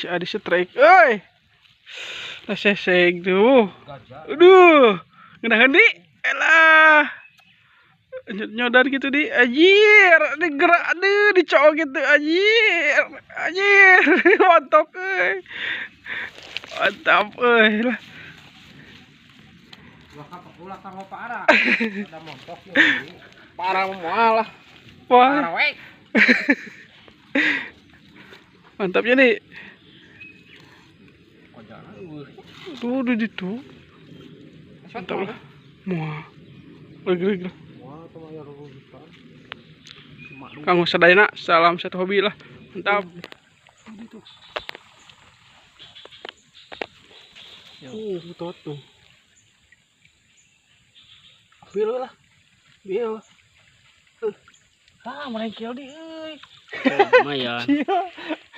Si Adi strike euy. Lah seseg tuh. Aduh, ngeunaheun di. Elah. Nyodan gitu di anjir, digerak aduh dicowok gitu anjir. Anjir, montok euy. Mantap euy lah. Ulah kanggo parah. Ada montok ya. Parah moal lah. Wah, Parah we. mantapnya nih. Kojana eueuh. Tuh di situ. Mantap lah. Wah. Lagi. Wah, tuh aya rurujukan. Kang sadayana, salam satu hobi lah. Mantap. Betul tuh. Ambil lah. Ambil. Ah, merengkel di euy. Lumayan. Iya.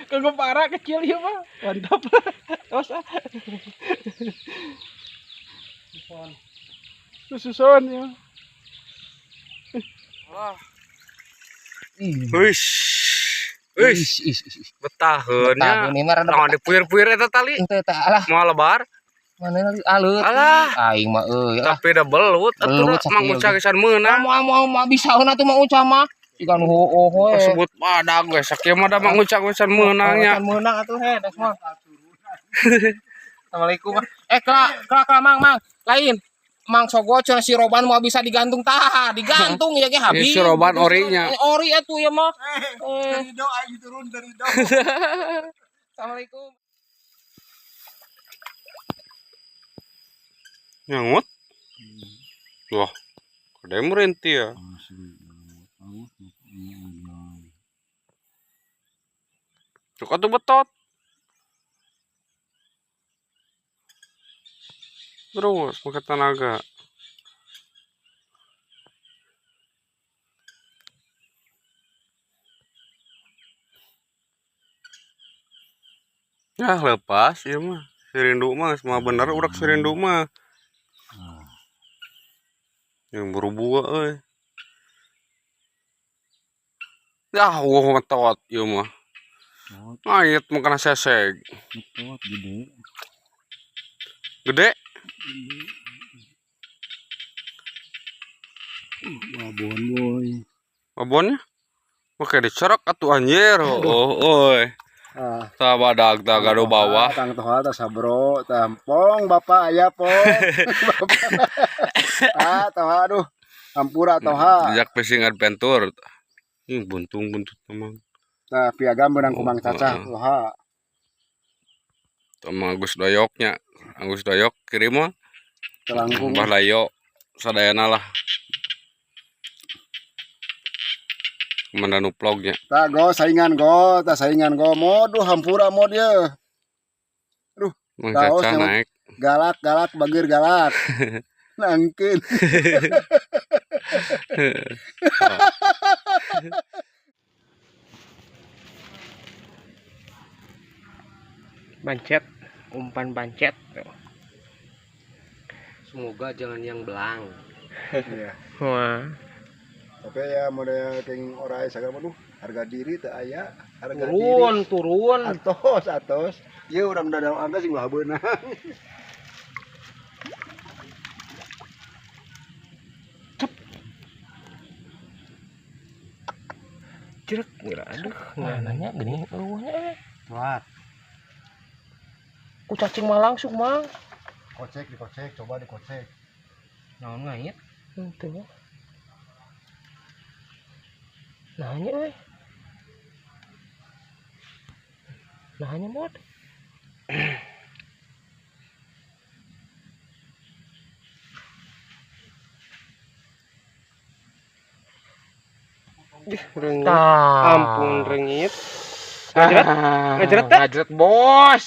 Kagak parah kecil ieu mah. Mantap lah. Terus ah. Susun ya. Wis. Wis, betaheun nya. Betahun ini mah rada Naon dipuir-puir eta tali. Ente teh alah Moal lebar. mana lagi alut. Alah. Aing mah euy lah. Tapi da belut atuh Belut da Mang sakil Uca geus meunang. Moal moal moal bisa atuh Mang Uca mah. Ikan hooh we. Sebut badag we sakieu mah da Mang Uca geus meunang nya. Can meunang atuh he das mah. Assalamualaikum. Eh kla kla kla Mang Mang. Lain. Mang Sogo cenah si Roban mau bisa digantung tah, digantung ya ge habis. Si Roban orinya. Ori atuh ya mah. Eh. Dari do aing turun dari do. Assalamualaikum. Nyangut. Wah, gede merenti ya. Cuk atuh betot. Terus pakai tenaga. Ya lepas ieu mah. Si rindu mah geus mah bener urak si rindu mah. Yang buru-buru euy. Yah, wah metot ieu mah. Ngait mah kana seseg. Betot gede. Gede. Babon boy. Babonnya? Oke dicerek atuh anjir. Oh, euy. Ah, Tah badag tah gaduh bawah. Tang toha tah sabro, tampong bapak aya pong. Bapak. Ah, toha aduh. Hampura toha. Jejak fishing adventure. Ih, buntung buntut emang. Tah piagam beunang kumang Oh, cacah heeh. toha. Sama Agus Doyoknya. Agus Doyok kirim mah. Telangkung. Mbah Layo sadayana lah. Komandan uplognya. Tah go saingan go, tah saingan go. Mod duh hampura mod ye. Mang Taos Caca yang- naik. Galak galak bageur galak. Nangkeun. Bancet, umpan bancet. Semoga jangan yang belang. Iya. Wah, Tapi ya model keng orai sagala mah duh harga diri teu aya, harga turun, diri. turun. Atos atos. Ieu urang dadang angka sing ulah beunang. Jerek, aduh, nanya gini eueuhnya. Kuat. Ku cacing mah langsung, Mang. Kocek dikocek, coba dikocek. Naon ngait? Henteu. Nanya euy. Nanya mod. Rengit. Tah. Ampun rengit. Ngajret? Ngajret teh? Ngajret, Bos.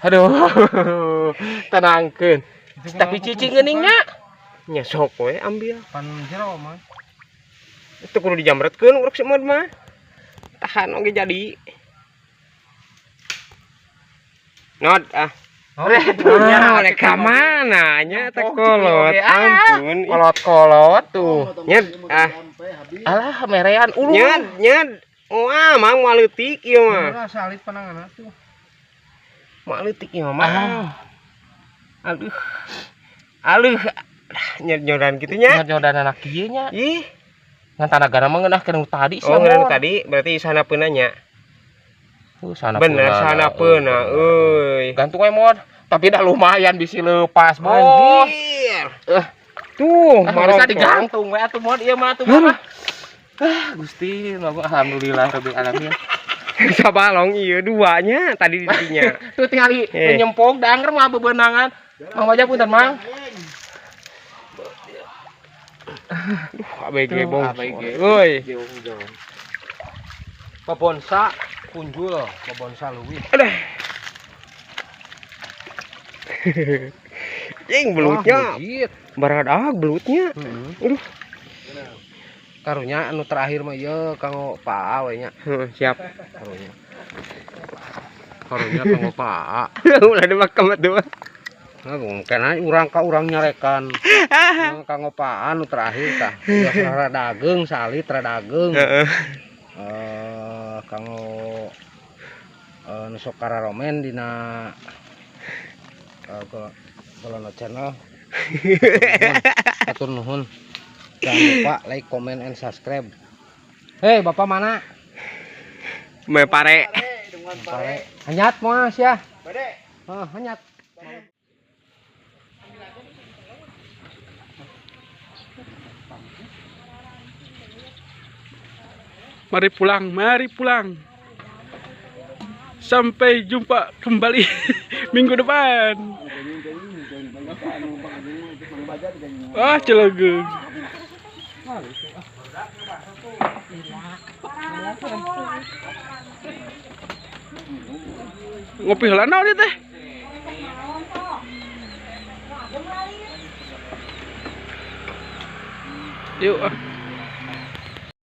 Aduh, tenangkeun. Tapi cicing geuning nya. Nya sok we ambil. Pan jero mah. Itu kudu dijamretkeun urang si mod mah. Tahan oge jadi. Nod ah. Ah, rek ka mana nya teh kolot. Ampun. Kolot-kolot tuh. Nyed ah. Alah merean ulu. Nyed nyed. Wah, mang moal leutik ieu mah. Ulah salit panangan atuh. Mak leutik ieu mah. Aduh. Aduh. Nyodan kitu nya. Nyodan anak kieu nya. Ih. Ngan tanagana mah ngeunah kana tadi sih. Oh, ngeunah tadi berarti sanapeuna nya. Sana bener sanapeuna euy. Gantung we mod. Tapi dah lumayan bisi lepas, bos. Anjir. Tuh, bisa digantung we atuh mod ieu mah atuh mah. Ah, Gusti, alhamdulillah rabbil alamin. Bisa balong ieu duanya tadi didinya. Tuh tingali nyempog danger mah bebenangan. Mang aja punten, Mang. Duh, ABG bong. Euy. Pabonsa kunjul, pabonsa leuwih. Aduh. Jing belutnya. Baradag belutnya. Aduh. Karunya anu terakhir mah ieu kanggo Pak we nya. Siap. Karunya. Karunya kanggo Pak. Ulah dimakan atuh. Nah, kena urang ka urang nyarekan. Kanggo Pak anu terakhir tah. Rada dageung salit rada dageung. Heeh. Kanggo nu sok kararomen dina Golono channel. Atur nuhun. Jangan lupa like, comment, and subscribe. Hei, bapak mana? Me pare. Pare. Hanyat mas ya. Oh, hanyat. Mari pulang, mari pulang. Sampai jumpa kembali minggu depan. Ah, celegung. Ngopi heula naon ieu teh? Yuk.